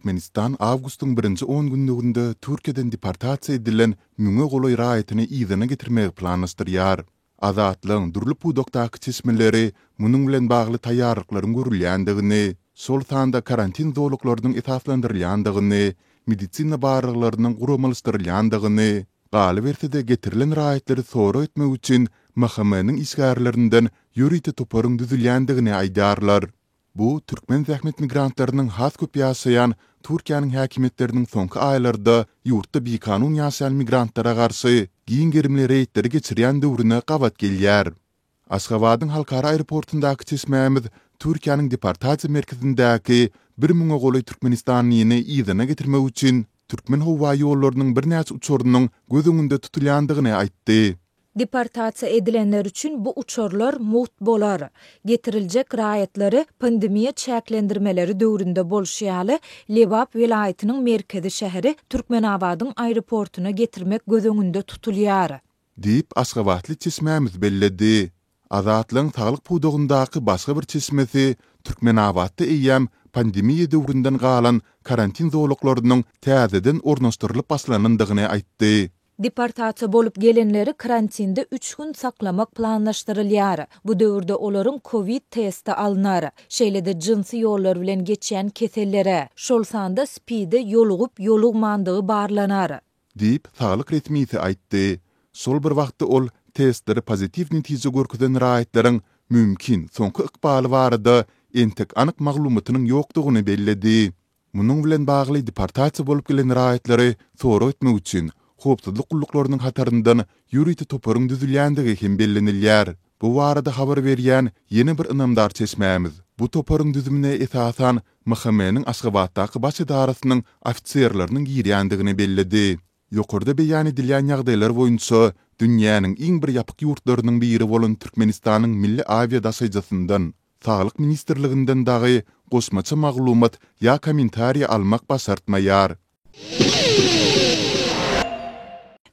Türkmenistan awgustyň birinji on günlüginde Türkiýeden deportasiýa edilen müňe golaý raýatyny yzyna getirmegi planlaşdyrýar. Azatlygyň dürli pudakdaky çeşmeleri munuň bilen bagly taýýarlyklaryň görülýändigini, şol sanda karantin zolaklarynyň esaslandyrylýandygyny, medisina barlaglarynyň guramalaşdyrylýandygyny, galyberse-de getirilen raýatlary sorag etmek üçin MHM-niň işgärlerinden ýörite toparyň düzülýändigini aýdýarlar. Bu türkmen zähmet migrantlarynyň has köp ýaşaýan Türkiýäniň häkimiýetleriniň soňky aýlarda ýurtda bikanun ýaşaýan migrantlara garşy giň gerimli reýdleri geçirýän döwrüne gabat gelýär. Aşgabadyň halkara aeroportundaky çeşmämiz Türkiýäniň deportasiýa merkezindäki bir müňe golaý türkmenistanlyny yzyna getirmek üçin Türkmenhowaýollarynyň birnäçe uçarynyň göz öňünde tutulýandygyny aýtdy. Deportasiýa edilenler üçin bu uçarlar mugt bolar. Getiriljek raýatlary pandemiýa çäklendirmeleri döwründe bolşy ýaly, Lebap welaýatynyň merkezi şäheri Türkmenabadyň aeroportuna getirmek göz öňünde tutulýar. Diýip, aşgabatly çeşmämiz belledi. Azatlygyň saglyk pudagyndaky başga bir çeşmesi Türkmenabatda eýýäm pandemiýa döwründen galan karantin zolaklarynyň täzeden ornaşdyrylyp başlanandygyny aýtdy. Deportasiýa bolup gelenleri karantinde üç gün saklamak planlaşdyrylýar. Bu döwürde olaryň kowid testi alnar. Şeýle-de jynsy ýollar bilen geçýän kesellere, şol sanda SPID-e ýolugyp-ýolugmandygy barlanar. Diýip, saglyk resmisi aýtdy. Şol bir wagtda ol testleri pozitiw netije görkezen raýatlaryň mümkin soňky ykbaly barada entek anyk maglumatynyň ýokdugyny belledi. Munuň bilen bagly deportasiýa bolup gelen raýatlary sorag etmek üçin howpsuzlyk gulluklarynyň hataryndan ýörite toparyň düzülýändigi hem bellenilýär. Bu barada habar berýän ýene bir ynamdar çeşmämiz bu toparyň düzümine esasan MHM-niň Aşgabatdaky baş edarasynyň ofiserleriniň girýändigini belledi. Ýokarda beýan edilýän ýagdaýlar boýunça dünýäniň iň bir ýapyk ýurtlarynyň biri bolan Türkmenistanyň milli awiadaşaýjysyndan, Saglyk ministrliginden dagy goşmaça maglumat ýa kommentariý almak başartmaýar.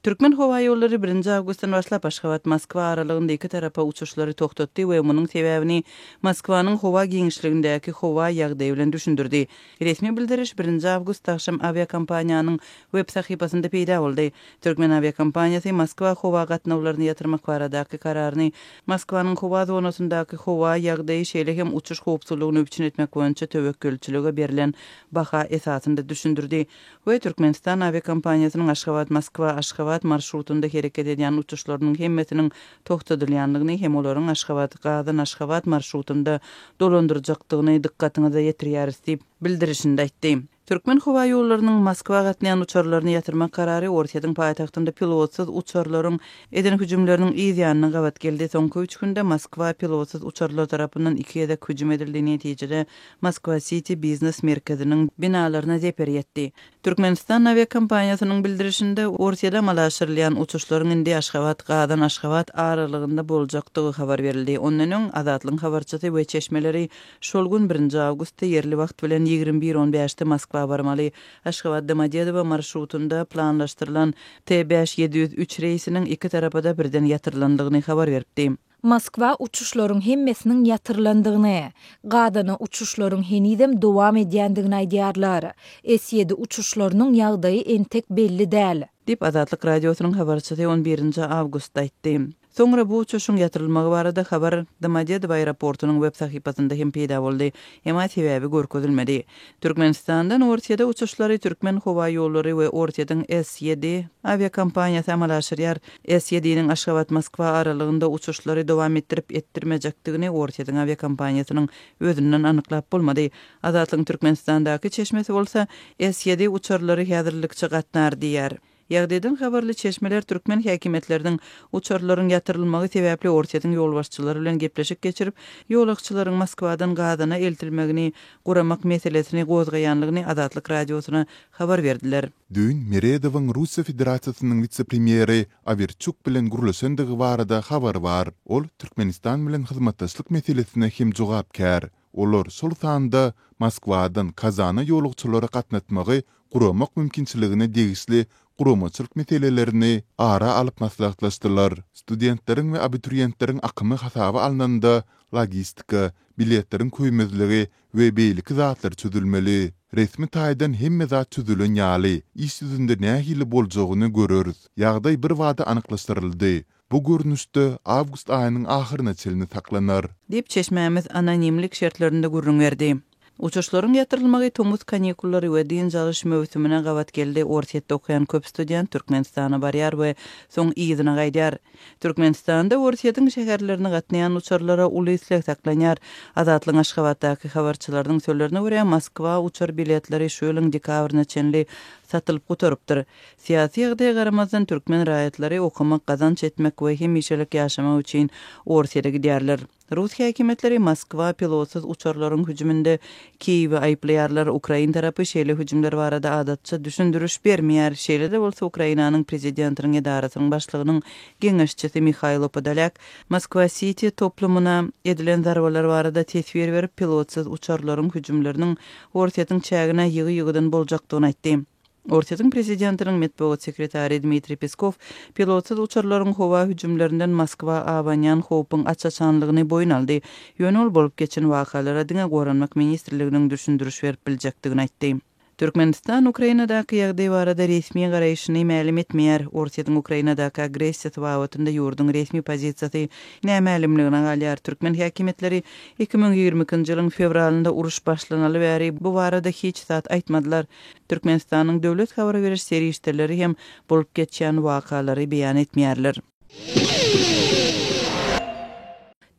Türkmenhowaýollary birinji awgustdan başlap Aşgabat-Moskwa aralygynda iki tarapa uçuşlary togtatdy we munuň sebäbini Moskwanyň howa giňişligindäki howa ýagdaýy bilen düşündirdi. Resmi bildiriş birinji awgustda agşam awiakompaniýanyň web sahypasynda peýda boldy. Türkmen awiakompaniýasy Moskwa howa gatnawlaryny ýatyrmak baradaky kararyny Moskwanyň howa zonasyndaky howa ýagdaýy, şeýle hem uçuş howpsuzlygyny üpjün etmek boýunça töwekgelçilige berlen baha esasynda düşündirdi we Türkmenistan awiakompaniýasynyň Aşgabat-Moskwa, Aşgabat marşrutynda hereket edýän uçuşlarynyň hemmesiniň togtadylýandygyny hem olaryň Aşgabat, Gazan, Aşgabat marşrutynda dolandyrjakdygyny dykgatyňyza ýetirýäris diýip, bildirişinde aýtdy. Türkmenhowaýollarynyň Moskwa gatnaýan uçarlaryny ýatyrmak karary Orsýetiň paýtagtynda pilotsyz uçarlaryň eden hüjümleriniň yz ýanyna gabat geldi. Soňky üç günde Moskwa pilotsyz uçarlar tarapyndan iki gezek hüjüm edildi, netijede Moskwa-Siti biznes merkeziniň binalaryna zeper ýetdi. Türkmenistan awiakompaniýasynyň bildirişinde, Orsýede amala aşyrylýan uçuşlaryň indi Aşgabat, Gazan, Aşgabat aralygynda boljakdygy habar berildi. Ondan öň, Azatlygyň habarçysy we çeşmeleri şol gün, birinji awgustda ýerli wagt bilen 21 on bäşde Moskwa barmaly Aşgabat, Domodedowo marşrutynda planlaşdyrylan T 5703 reýsiniň iki tarapa-da birden ýatyrylandygyny habar beripdi. Moskwa uçuşlaryň hemmesiniň ýatyrylandygyny, Gazana uçuşlaryň henizem dowam edýändigini aýdýarlar. S ýedi uçuşlarynyň ýagdaýy entek belli däl. Diýip, Azatlyk Radiosynyň habarçysy on birinji awgustda aýtdy. Soňra bu uçuşyň ýatyrylmagy barada habar Domodedowo aeroportunyň web sahypasynda hem peýda boldy, emma sebäbi görkezilmedi. Türkmenistandan Orsýede uçuşlary Türkmenhowaýollary we Orsýetiň S ýedi awiakompaniýasy amala aşyrýar. S ýediniň Aşgabat-Moskwa aralygynda uçuşlary dowam etdirip-etdirmejekdigini Orsýetiň awiakompaniýasynyň özünden anyklap bolmady. Azatlygyň Türkmenistandaky çeşmesi bolsa, S ýedi uçarlary häzirlikçe gatnar diýýär. Ýagdaýdan habarly çeşmeler türkmen häkimiýetleriniň uçarlaryň ýatyrylmagy sebäpli Orsýetiň ýolbaşçylary bilen gepleşik geçirip, ýolagçylaryň Moskwadan Gazana eltilmegini guramak meselesini gozgaýanlygyny Azatlyk Radiosyna habar berdiler. Düýn Meredowyň Russiýa Federasiýasynyň wise-premýeri Awerçuk bilen gürleşendigi barada habar bar. Ol Türkmenistan bilen hyzmatdaşlyk meselesine hem jogapkär. Olar şol sanda Moskwadan Kazana ýolagçylary gatnatmagy guramak mümkinçiligine degişli guramaçylyk meselelerini ara alyp maslahatlaşdylar. Studentleriň we abituriýentleriň akymy hasaba alnanda, Logistika, biletleriň köýmezligi we beýleki zatlar çözülmeli. Resmi taýdan hemme zat çözülen ýaly, iş ýüzünde nähili boljagyny göreris. Ýagdaý birbada anyklaşdyryldy. Bu görnüşde awgust aýynyň ahyryna çenli saklanar. Diýip, çeşmämiz anonimlik şertlerinde gürrüň berdi. Uçuşlaryň ýatyrylmagy tomus kanikullary we dynç alyş möwsümine gabat geldi, Orsýetde okaýan köp student Türkmenistana barýar we soň yzyna gaýdýar. Türkmenistanda Orsýetiň şäherlerine gatnaýan uçarlara uly isleg saklanýar. Azatlygyň Aşgabatdaky habarçylarynyň sözlerine görä, Moskwa uçar biletleri şu ýylyň dekabryna çenli satylyp gutarypdyr. Syýasy ýagdaýa garamazdan, türkmen raýatlary okamak, gazanç etmek we hemişelik ýaşamak üçin Orsýete gidýärler. Rus häkimiýetleri Moskwa pilotsyz uçarlaryň hüjüminde Kiýewi aýyplaýarlar. Ukrain tarapy şeýle hüjümler barada adatça düşündiriş bermeýär. Şeýle-de bolsa, Ukrainanyň prezidentiniň edarasynyň başlygynyň geňeşçisi Mihaýlo Podolýak Moskwa-Siti toplumyna edilen zarbalar barada teswir berip, pilotsyz uçarlaryň hüjümleriniň Orsýetiň çägine ýygy-ýygydan boljakdygyny aýtdy. Orsýetiň prezidentiniň metbugat sekretary Dmitriý Peskow pilotsyz uçarlaryň howa hüjümlerinden Moskwa abanýan howpuň aç-açanlygyny boýun aldy. Ýöne ol bolup geçen wakalara diňe Goranmak ministrliginiň düşündiriş berip biljekdigini aýtdy. Türkmenistan Ukrainadaky ýagdaý barada resmi garaýşyny mälim etmeýär. Orsýetiň Ukrainadaky agressiýasy babatynda ýurduň resmi pozisiýasy nämälimligine galýar. Türkmen häkimiýetleri 2022-nji ýylyň fewralynda uruş başlanaly bäri bu barada hiç zat aýtmadylar. Türkmenistanyň döwlet habar beriş serişdeleri hem bolup geçýän wakalary beýan etmeýärler.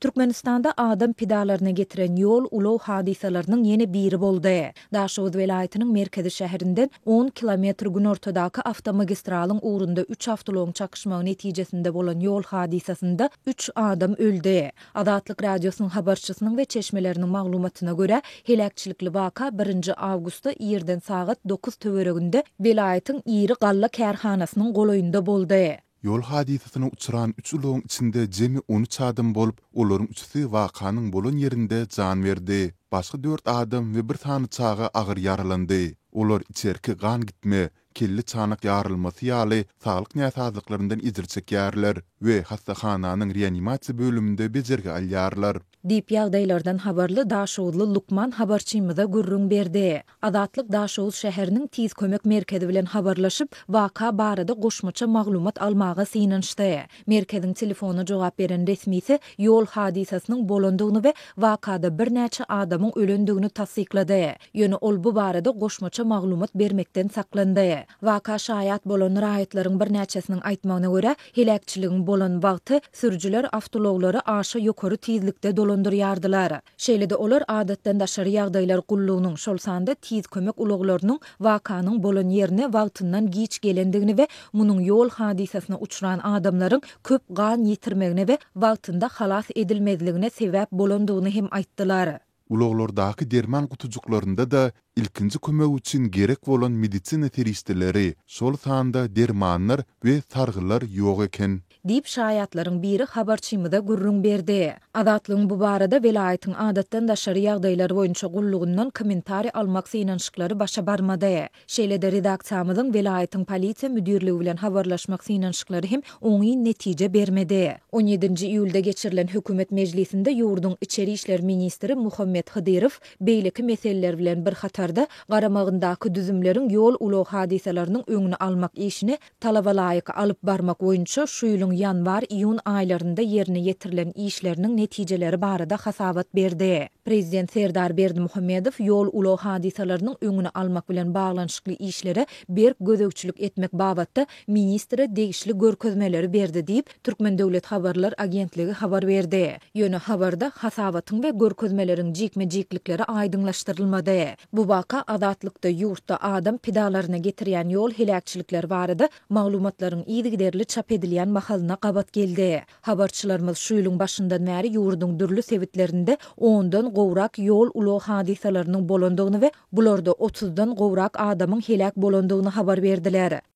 Türkmenistanda adam pidalaryna getiren ýol-ulag hadysalarynyň ýene biri boldy. Daşoguz welaýatynyň merkezi şäherinden on kilometr günortadaky awtomagistralyň ugrunda üç awtoulagyň çakyşmagy netijesinde bolan ýol hadysasynda üç adam öldi. Azatlyk Radiosynyň habarçysynyň we çeşmeleriniň maglumatyna görä, heläkçilikli waka birinji awgustda irden sagat dokuz töwereginde welaýatyň iri galla kärhanasynyň golaýynda boldy. Ýol hadysasyna uçran üç ulagyň içinde jemi 13 adam bolup, olaryň üçüsi wakanyň bolan ýerinde jan berdi. Başga dört adam we bir sany çaga agyr ýaralandy. Olar içerki gan gitme, kelle çanak ýarylmasy ýaly saglyk näsazlyklaryndan ejir çekýärler we hassahananyň reanimasiýa bölüminde bejergi alýarlar. Diýip, ýagdaýlardan habarly daşoguzly lukman habarçymyza gürrüň berdi. Azatlyk Daşoguz şäheriniň Tiz kömek merkezi bilen habarlaşyp, waka barada goşmaça maglumat almaga synanyşdy. Merkeziň telefona jogap beren resmisi ýol hadysasynyň bolandygyny we wakada birnäçe adamyň ölendigini tassyklady. Ýöne ol bu barada goşmaça maglumat bermekden saklandy. Waka şaýat bolan raýatlaryň birnäçesiniň aýtmagyna görä, heläkçiligiň bolan wagty sürüjiler awtoulaglary aşa ýokary tizlikde dolandyrýardylar. Şeýle-de olar Adatdan daşary ýagdaýlar gullugynyň, şol sanda Tiz kömek ulaglarynyň wakanyň bolan ýerine wagtyndan giç gelendigini we munuň ýol hadysasyna uçran adamlaryň köp gan ýitirmegine we wagtynda halas edilmezligine sebäp bolandygyny hem aýtdylar. Ulaglardaky derman gutujyklarynda-da ilkinji kömek üçin gerek bolan medisina serişdeleri, şol sanda dermanlar we sargylar ýok eken. Diýip, şaýatlaryň biri habarçymyza gürrüň berdi. Azatlygyň bu barada welaýatyň adatdan daşary ýagdaýlar boýunça gullugyndan kommentariý almak synanyşyklary başa barmady. Şeýle-de redaksiýamyzyň welaýatyň polisiýa müdirligi bilen habarlaşmak synanyşyklary hem oňyn netije bermedi. On ýedinji iýulda geçirilen hökümet mejlisinde ýurduň içeri işler ministri Muhammet Hydyrow beýleki meseleler bilen bir hatarda, garamagyndaky düzümleriň ýol-ulag hadysalarynyň öňüni almak işini talabalaýyk alyp barmak boýunça şu ýylyň ýanwar-iýun aýlarynda ýerine ýetirilen işleriniň netijeleri barada hasabat berdi. Prezident Serdar Berdimuhamedow ýol-ulag hadysalarynyň öňüni almak bilen baglanyşykly işlere berk gözegçilik etmek babatda ministre degişli görkezmeleri berdi diýip, Türkmen döwlet habarlar agentligi habar berdi. Ýöne habarda hasabatyň we görkezmeleriň jikme-jiklikleri aýdyňlaşdyrylmady. Bu waka Azatlykda ýurtda adam pidalaryna getirýän ýol heläkçilikleri barada maglumatlaryň yzygiderli çap edilýän mahalyna gabat geldi. Habarçylarymyz şu ýylyň başyndan bäri ýurduň dürli sebitlerinde ondan gowrak ýol-ulag hadysalarynyň bolandygyny we bularda otuzdan gowrak adamyň heläk bolandygyny habar berdiler.